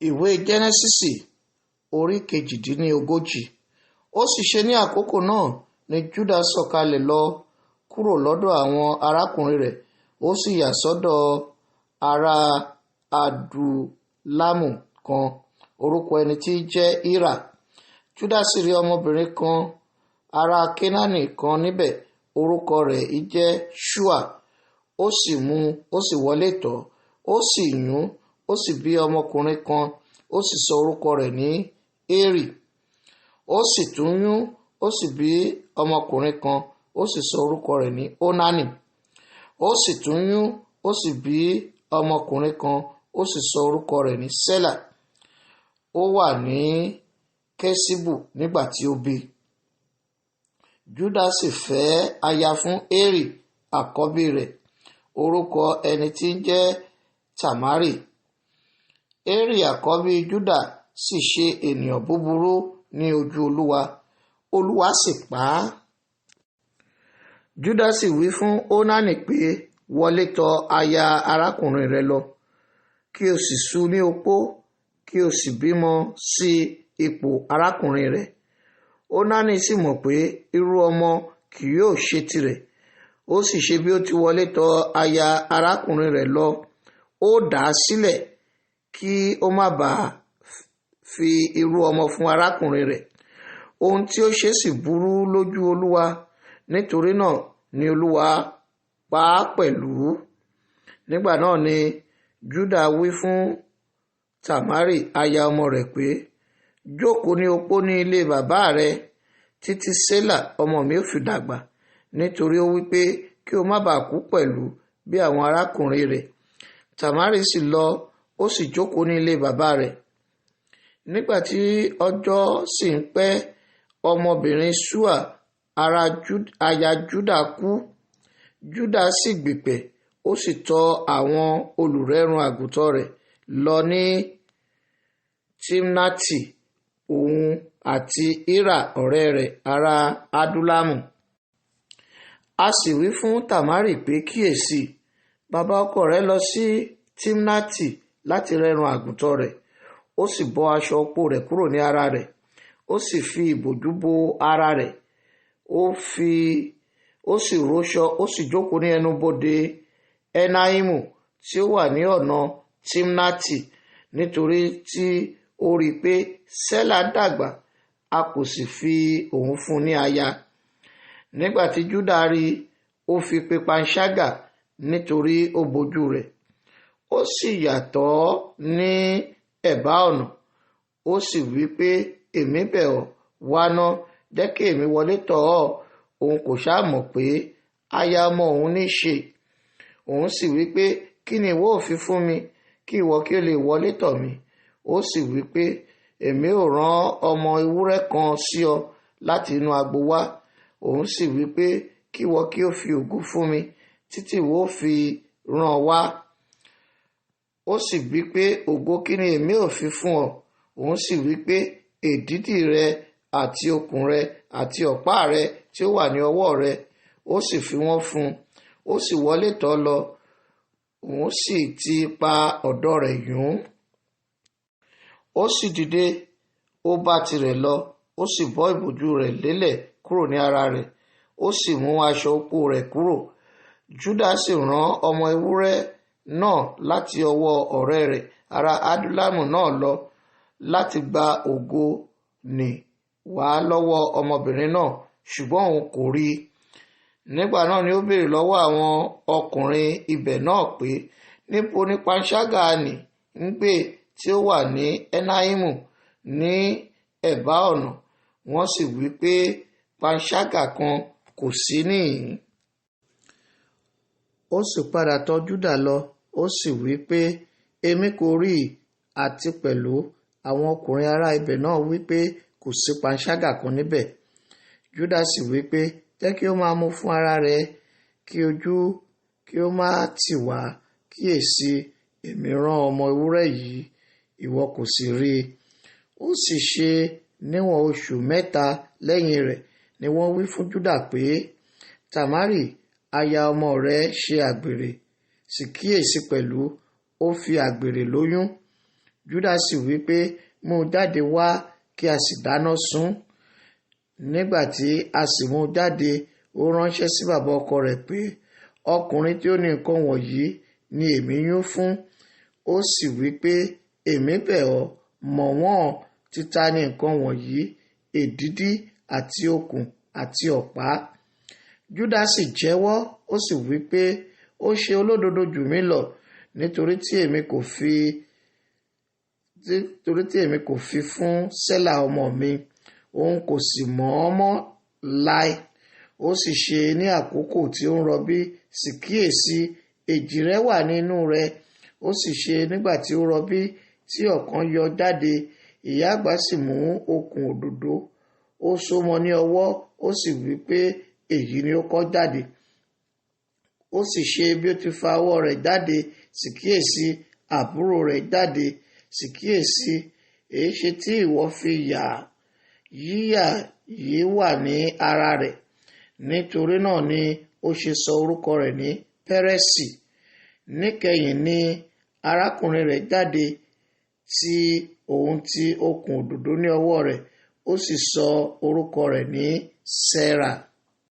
Ìwé Jẹ́nẹ́sísì orí 38. Ó sì ṣe ní àkókò náà ni Júdà sọ̀kalẹ̀ lọ kúrò lọ́dọ̀ àwọn arákùnrin rẹ̀, ó sì yà sọ́dọ̀ ará Adúlámù kan, orúkọ ẹni tí í jẹ́ Hírà. Júdà sì rí ọmọbìnrin kan, ará Kénáánì kan níbẹ̀, orúkọ rẹ̀ í jẹ́ Ṣúà. Ó sì mú, ó sì wọlé tọ̀, ó sì yún, ó sì bí ọmọkùnrin kan, ó sì sọ orúkọ rẹ̀ ní Érì. Ó sì tún yún, ó sì bí ọmọkùnrin kan, ó sì sọ orúkọ rẹ̀ ní Ónánì. Ó sì tún yún, ó sì bí ọmọkùnrin kan, ó sì sọ orúkọ rẹ̀ ní Sélà. Ó wà ní Kéṣíbù nígbà tí ó bí. Júdà sì fẹ́ aya fún Érì àkọ́bí rẹ̀, orúkọ ẹni tí ń jẹ́ Tàmárì. Érì àkọ́bí Júdà sì ṣe ènìyàn búburú ní ojú Olúwa, Olúwa sì pa á. Júdà sì wí fún Ónánì pé, wọlé tọ̀ aya arákùnrin rẹ lọ, kí o sì sú ní opó, kí o sì bímọ sí ipò arákùnrin rẹ. Ónánì sì mọ̀ pé irú ọmọ kì yóò ṣe tirẹ̀. Ó sì ṣe bí ó ti wọlé tọ̀ aya arákùnrin rẹ̀ lọ, ó dà á sílẹ̀ kí ó má bàa fi irú ọmọ fún arákùnrin rẹ̀. Ohun tí ó ṣe sì burú lójú Olúwa, nítorí náà ni Olúwa pa á pẹ̀lú. Nígbà náà ni Júdà wí fún Tàmárì aya ọmọ rẹ̀ pé, jókòó ní opó ní ilé bàbá rẹ títí Sélà ọmọ mi ó fi dàgbà, nítorí ó wí pé kí o má bàa kú pẹ̀lú bí àwọn arákùnrin rẹ̀. Tàmárì sì lọ, ó sì jókòó ní ilé bàbá rẹ̀. Nígbà tí ọjọ́ sì ń pẹ́, ọmọbìnrin Ṣúà aya Júdà kú. Júdà sì gbìpẹ̀, ó sì tọ̀ àwọn olùrẹ́run àgùntàn rẹ̀ lọ ní Tímnátì, òun àti Hírà ọ̀rẹ́ rẹ̀ ará Adúlámù. A sì wí fún Tàmárì pé, kíyèsí, bàbá ọkọ rẹ̀ lọ sí Tímnátì láti rẹ́run àgùntàn rẹ̀. Ó sì bọ́ aṣọ opó rẹ̀ kúrò ní ara rẹ̀, ó sì fi ìbòjú bo ara rẹ̀, ó sì róṣọ, ó sì jókòó ní ẹnubodè Ẹnáímù tí ó wà ní ọ̀nà Tímnátì, nítorí tí ó rí i pé Sélà dàgbà, a kò sì fi òun fún ní aya. Nígbà tí Júdà rí i, ó fi pe panṣágà nítorí ó bojú rẹ̀. Ó sì yàtọ̀ ní ẹ̀bá ọ̀nà, ó sì wí pé, èmi bẹ̀ ọ́, wá ná, jẹ́ kí èmi wọlé tọ̀ ọ́. Òun kò ṣáà mọ̀ pé aya ọmọ òun ní ṣe. Òun sì wí pé, kí ni ìwọ ò fi fún mi, kí ìwọ kí ó lè wọlé tọ̀ mí? Ó sì wí pé, èmi ò rán ọmọ ewúrẹ́ kan sí ọ láti inú agbo wá. Òun sì wí pé, kí ìwọ kí ó fi ògo fún mi títí ìwọ ò fi rán wá. Ó sì wí pé, ògo kí ni èmi ò fi fún ọ? Òun sì wí pé, èdìdì rẹ àti okùn rẹ àti ọ̀pá rẹ tí ó wà ní ọwọ́ rẹ. Ó sì fi wọ́n fún un. Ó sì wọlé tọ̀ lọ, òun sì ti pa ọ̀dọ̀ rẹ̀ yún. Ó sì dìde, ó bá tirẹ̀ lọ, ó sì bọ́ ìbòjú rẹ̀ lélẹ̀ kúrò ní ara rẹ̀, ó sì mú aṣọ opó rẹ̀ kúrò. Júdà sì rán ọmọ ewúrẹ́ náà láti ọwọ́ ọ̀rẹ́ rẹ̀ ará Adúlámù náà lọ láti gba ògo nì wá lọ́wọ́ ọmọbìnrin náà, ṣùgbọ́n òun kò rí i. Nígbà náà ni ó béèrè lọ́wọ́ àwọn ọkùnrin ibẹ̀ náà pé, níbo ni panṣágà nì ń gbé tí ó wà ní Ẹnáímù ní ẹ̀bá ọ̀nà? Wọ́n sì wí pé, panṣágà kan kò sí níhìn-ín. Ó sì padà tọ̀ Júdà lọ, ó sì wí pé, èmi kò rí i, àti pẹ̀lú àwọn ọkùnrin ará ibẹ̀ náà wí pé kò sí panṣágà kan níbẹ̀. Júdà sì wí pé, jẹ́ kí ó máa mú fún ara rẹ̀, kí ojú kí ó má tì wá. Kíyèsí, èmi rán ọmọ ewúrẹ́ yìí, ìwọ kò sì rí i. Ó sì ṣe níwọ̀n oṣù mẹ́ta lẹ́yìn rẹ̀ ni wọ́n wí fún Júdà pé, Tàmárì aya ọmọ rẹ̀ ṣe àgbèrè, sì kíyèsí pẹ̀lú, ó fi àgbèrè lóyún. Júdà sì wí pé, mú un jáde wá kí a sì dáná sun. Nígbà tí a sì mú un jáde, ó ránṣẹ́ sí bàbá ọkọ rẹ̀ pé, ọkùnrin tí ó ní nǹkan wọ̀nyí ni èmi yún fún. Ó sì wí pé, èmi bẹ̀ ọ́, mọ̀ wọ́n títa ní nǹkan wọ̀nyí, èdìdí àti okùn àti ọ̀pá. Júdà sì jẹ́wọ́, ó sì wí pé, ó ṣe olódodo jù mí lọ, nítorí tí èmi kò fi fún Sélà ọmọ mi, òun kò sì mọ̀ ọ́ mọ́ láé. Ó sì ṣe ní àkókò tí ó ń rọbí, sì kíyèsí, èjì rẹ̀ wà nínú rẹ̀. Ó sì ṣe nígbà tí ó rọbí, tí ọ̀kan yọ jáde, ìyá àgbà sì mú okùn òdòdó, ó so mọ́ ní ọwọ́, ó sì wí pé, èyí ni ó kọ́ jáde. Ó sì ṣe bí ó ti fa ọwọ́ rẹ̀ jáde, sì kíyèsí, àbúrò rẹ̀ jáde, sì kíyèsí, èéṣe tí ìwọ fi yà yíyà yìí wà ní ara rẹ̀. Nítorí náà ni ó ṣe sọ orúkọ rẹ̀ ní Pẹ́rẹ́sì. Níkẹyìn ni arákùnrin rẹ̀ jáde, tí òun ti okùn òdòdó ní ọwọ́ rẹ̀, ó sì sọ orúkọ rẹ̀ ní Sẹ́rà.